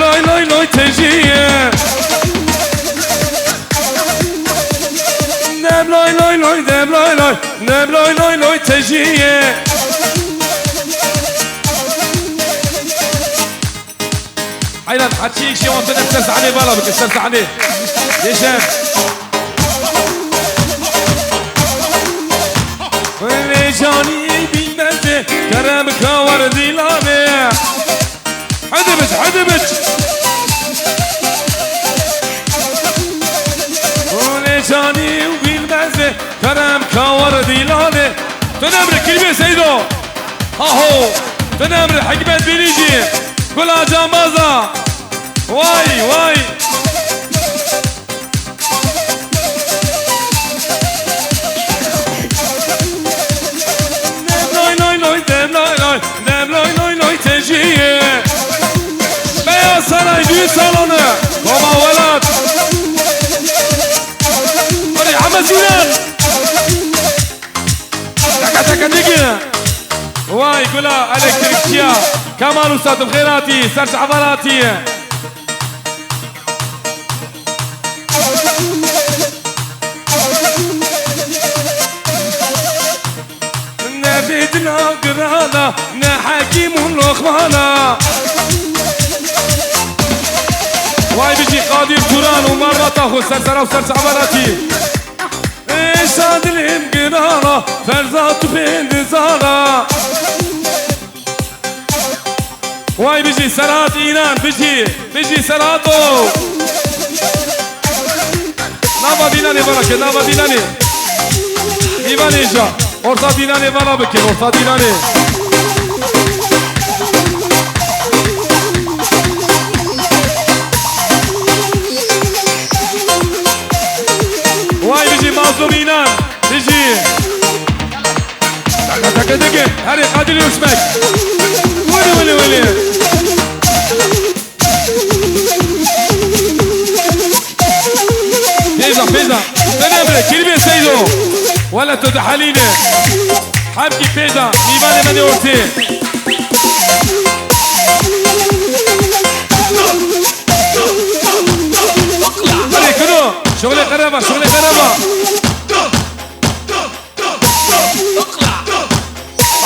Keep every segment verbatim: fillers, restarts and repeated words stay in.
Lay lay lay tejî ye. Dem lay lay lay, dem lay lay. Dem lay lay lay tejî ye. Heyran, her çi yek şewan tune ser sahnê bala bike, ser sahnê. Yeşem. Wele canî bilmezê, kerem kawar dîlanê. Hadi biç, hadi biç. Wele canî bilmezê, kerem kawar dîlanê. Tu nemre, kilbê Seydo. Haho, tu nemre Hikmet Birîcî, Gula Cambaza. Vay, vay. Dem lay lay lay, dem lay lay, dem lay lay lay tejî ye. Beyaz Saray düğün salonu, Koma Welat. Hadi Ahmet Sinan. Taka taka digi. Vay gula elektrikçiya. Kemal Usta, tu bi xêr hatî, ser çavan hatî. Ne fitna girana, ne hekîm û loxmana. Vay bijî Qadir Turan û marmata xwe ser sera û ser çavan hatî. Êşa dilêm girana, ferza tu pê dizana. Way bijî Serhat Înan, bijî, bijî Serhato. Nava dînanê vala ke, nava dînanê. Mîvanê ja. Orta dînanê vala bike, orta dînanê. Way bijî Mazlum Înan, bijî. Taka taka dege, herê Qadir Özbek. Wele, wele, wele. Pêza, pêza. Dene bire, kilbê Seydo. Wele tu dihelîne. Hemkî pêza, mîvanê me nê ortê. Hadi kino, şuxulê qereba, şuxulê qereba.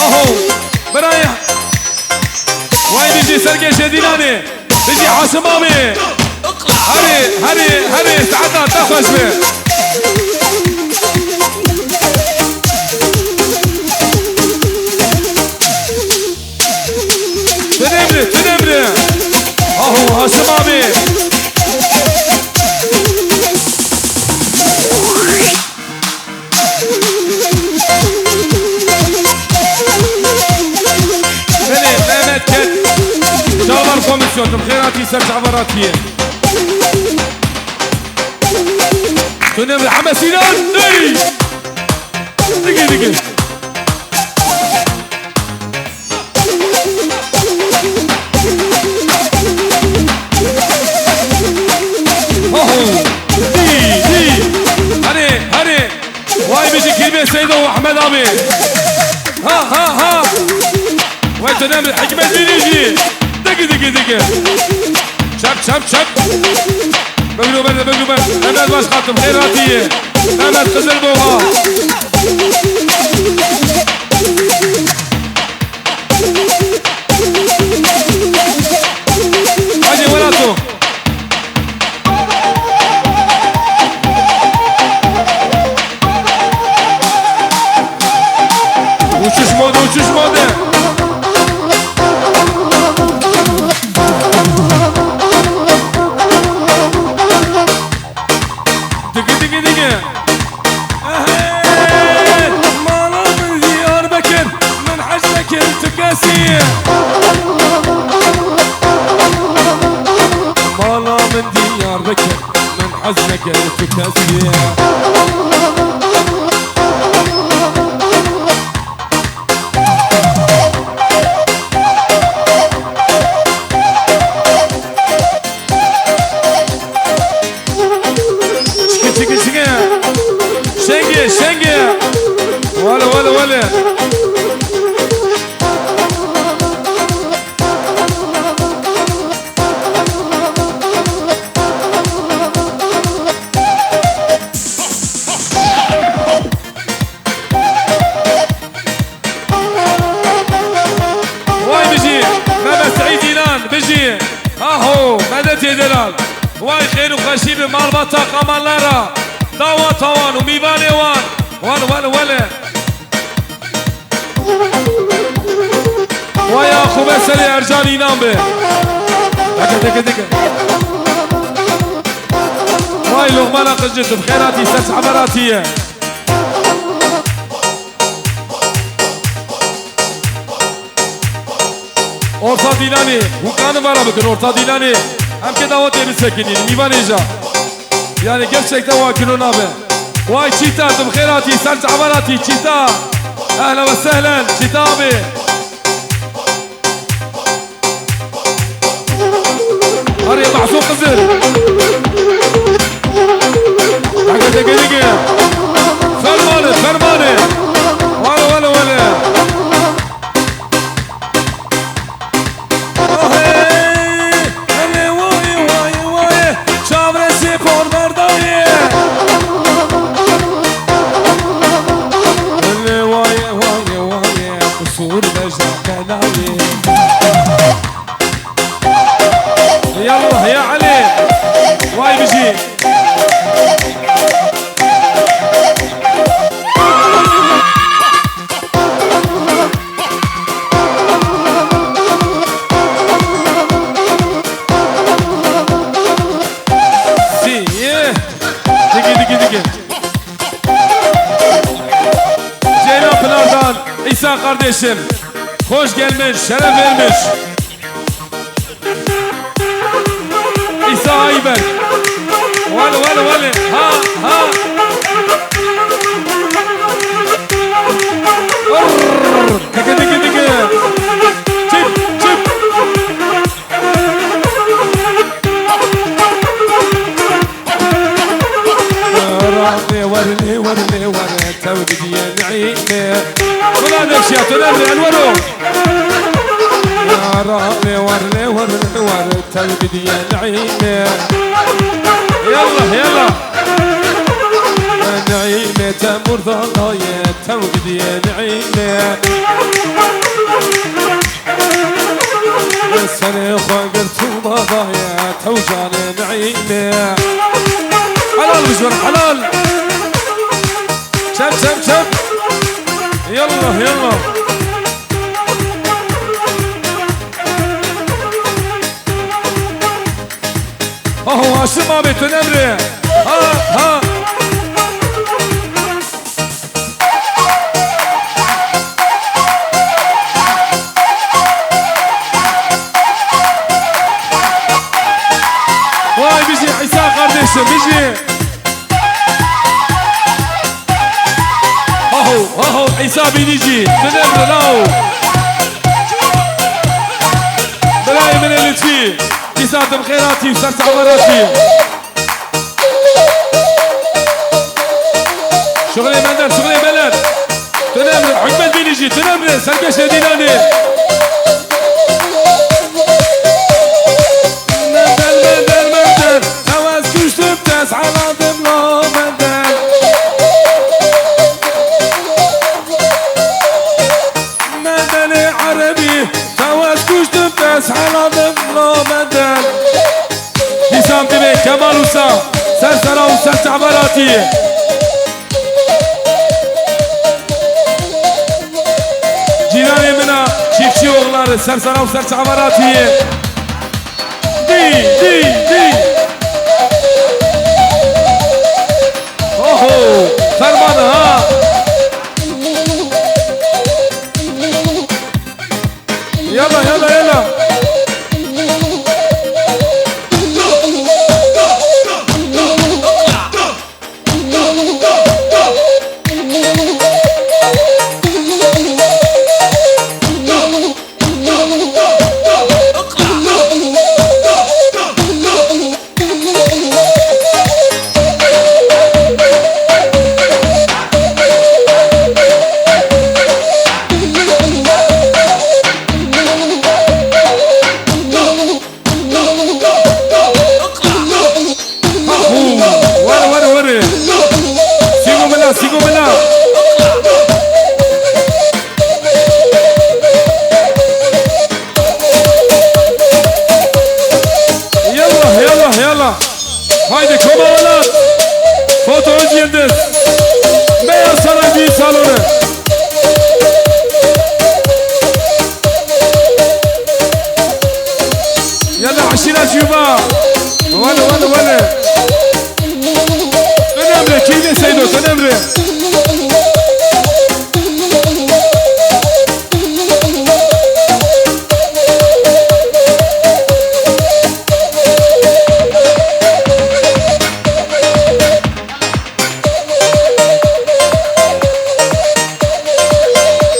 Aho, birayê. Way bijî Sergê Şedînanê. Bijî Haşim abi. Herê, herê, herê, saeta te xweş be. Tune emre, tune emre. Aho, Haşim abi. Belê, Mehmet Ket. Çavar komisyon, tu xêratî ser çavaratiye. Tunem Rehme Sinan, hey! Digi, digi. Oho! Dî, dî! Herê, herê! Vay bijî kilbê Seydo û Ehmed abi! Ha, ha, ha! Vay dönem Hikmet Birinci! Digi, digi, digi! Çap, çap, çap! Bigro berde, bigro berde! Mehmet Başkan, tu xêr hatî! Mehmet Qizilboğa! Haydi Murat o. Uçuş modu, uçuş modu. Digi, digi, digi. Ehê, mala min Diyarbekir, min hez nekir tu kesî. Mala min Diyarbekir, min hez nekir tu kesî. Çiki, çiki, çiki. Şengê, şengê. Wele, wele, wele. Aho, medetê delal. Way xêr û xweşî bi malbata qamalera, dawata wan û mîvanê wan. Wan, wan, wele. Way axû be serê Ercan înan be. Dike, dike, dike. Way Loqmana Qicî, tu bi xêr hatî, ser çaver hatî ye. Orta Dîlanê, hûn kanin vara bikin, Orta Dîlanê. Em kê dawetê bisekinîn, mîvanê ja. Yani gerçekten wa kilo nabe. Way Çîta, tu bi xêr hatî, ser çaver hatî, Çîta. Ehlen ve sehlen, Çîta abi. Arê Mahsûm Qizil. Heke teke dike. Fermane, fermane. Wale, wale, wale. Ahê, hele wayê, wayê, wayê, çavresê por berdayê. Hele wayê, wayê, wayê, qisûr beja belayê. Yallah ya Elî. Vay bijî. Digi, digi, digi. Ceylan Pınar'dan İsa kardeşim, hoş gelmiş, şeref vermiş. İsa Ayber. Wale, wale, wale. Ha, ha. Orr. Dike, dike, dike. Çip, çip. Lê were, lê were, lê were, tev gidiye neîme. Wela nefşiya tu nemre, Enwero. Yara, lê were, lê were, lê were, tev gidiye neîme. Yallah, yallah. Neîme te murdanaye, tev gidiye neîme. Serê xwe girtû madaye, tew canê neîne. Helal bijwar, helal. Çep, çep, çep. Yallah, yallah. Aho, Haşim abi, tu nemre. Ha, ha. Vay bijî İsa kardeşim, bijî. Aho, aho, İsa Binicî, dönem bravo. Birayê min ê Lütfî, İsa tu bi xêr hatî, ser çavan hatî. Şuxulê Mender, şuxulê Beler. Tu nemre, Hikmet Binicî, tu nemre, serkeşê Dîlanê. Mender, Mender, Mender, tew ez kuştim, te ez heladim lo Mender. Menderê Erebî, tew ez kuştim, te ez heladim lo Mender. Dîsan divê Kemal Usa, ser sera û ser çavan hatî. Cîranê min a, çiftçi oğulları, ser sera û ser çavan hatî. Dî, dî, dî. Oho, ferman ha. Yala, yala, yala. Haydi Koma Welat. Foto Öz Yıldız. Beyaz Saray Düğün Salonu. Yalla aşira cuva. Wele, wele, wele. Önemli, keyfine Seydo, önemli.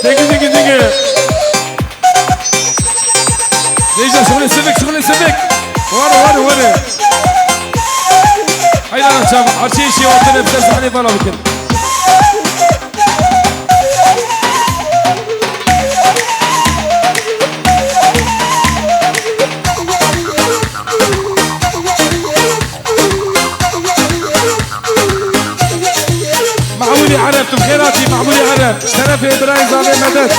Digi, digi, digi. Dejda, şuxulê sivik, şuxulê sivik. Were, were, were. Haydi lan çav, her şey şey ortada, bize sahne bala bikin. Mahmudê Ereb, tu bi xêr hatî, Mahmudê Ereb. Şerefê birayê zavê medet.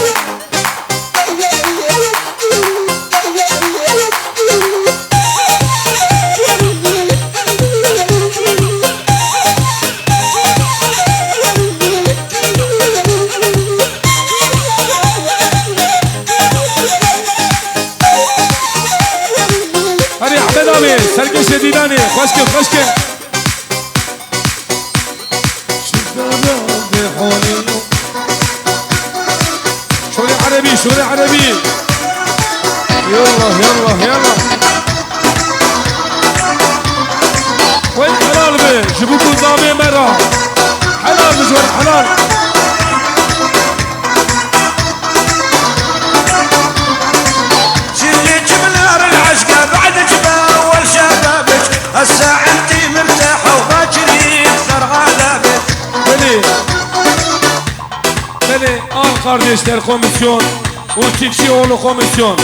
Herê Ehmed abi, serkêşê Dîlanê, xweşke, xweşke. Şorê Erebî, şorê Erebî. Yallah, yallah, yallah. Wey helal be, ji bo ku zavê me re. Helal be ji we re, helal. شليك بنار العشق بعدك باول شبابك، هسه انتي مرتاحة وباكر يكثر عذابك. Belê. Belê, al kardeşler komisyon û çiftçi oğlu komisyon.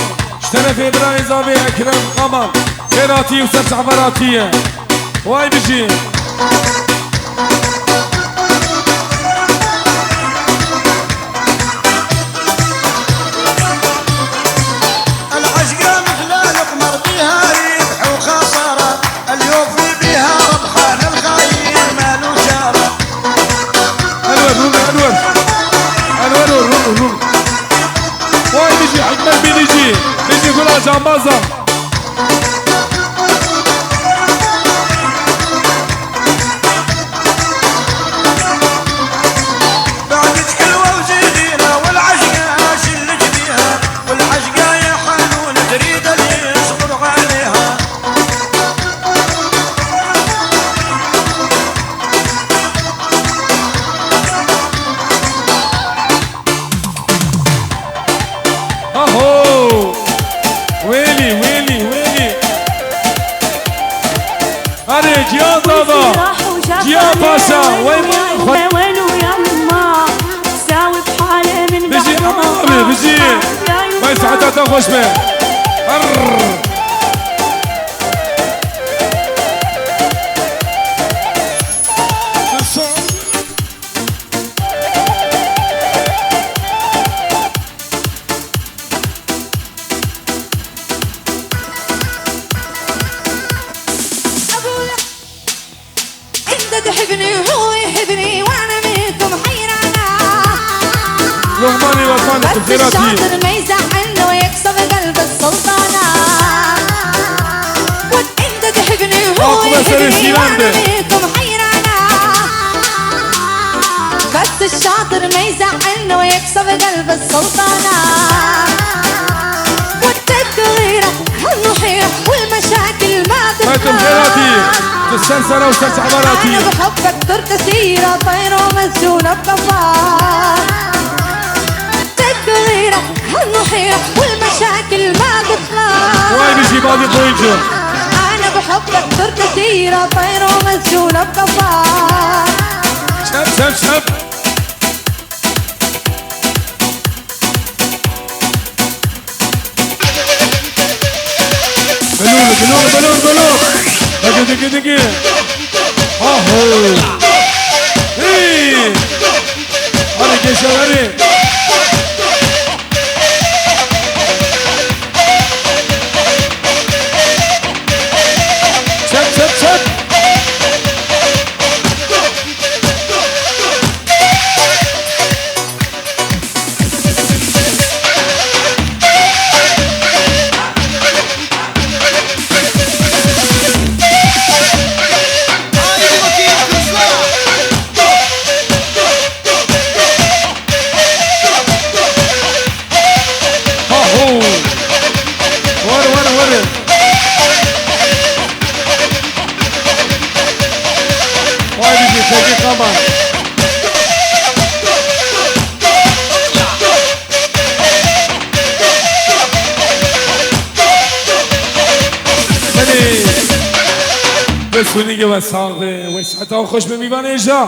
Ji terefê birayê zavê Ekrem Kamal, xêratî û serçaveratî ye. Way bijî. العشقة مثل القمر بها يبحو خسارة، اليوفي بها ربحان الخاين مالو شارة. Enwer, rûn, Enwer. Enwer, rûn, rûn. Vay bijî, Hikmet bijî. Bijî gula cambaza. بعدك حلوة وزينة والعشقة شلك بيها، والعشقة يا حنون تريد اللي يصبر عليها. Aho! Wêlî, wêlî, wêlî. Erê, Cihan Dava, Cihan Paşa, wey xwe. Bijî, aman abi, bijî. Wey saeta te xweş be. Arr. انت تحبني وهو يحبني وانا منكم حيرانة. Lokmanê wetanê tu xêratî. الشاطر ما يزعلني ويكسب قلب السلطانة. وانت تحبني وهو يحبني وانا منكم حيرانة. بس الشاطر ما يزعلني ويكسب قلب السلطانة. وانت الغيرة هالنحيرة والمشاكل ما تتغير. Haytum xêratî, tu ser sera û ser çaveratî. أنا بحبك صرت أسيرة طير ومسجونة بقفاك. تكبيرة هالنحيرة والمشاكل ما تخلص. Vay bijî badî qoyuncu. أنا بحبك صرت أسيرة طير ومسجونة بقفاك. Çep, çep, çep. Belûr, belûr, belûr, belûr. Digi, digi, digi. Aho. Hey. Hadi gençler, hadi. Çek, çek, çek. Çekê kaman. Belê. Bes hûnî ge we sax be. We seheta xweş be mîvanê hêja.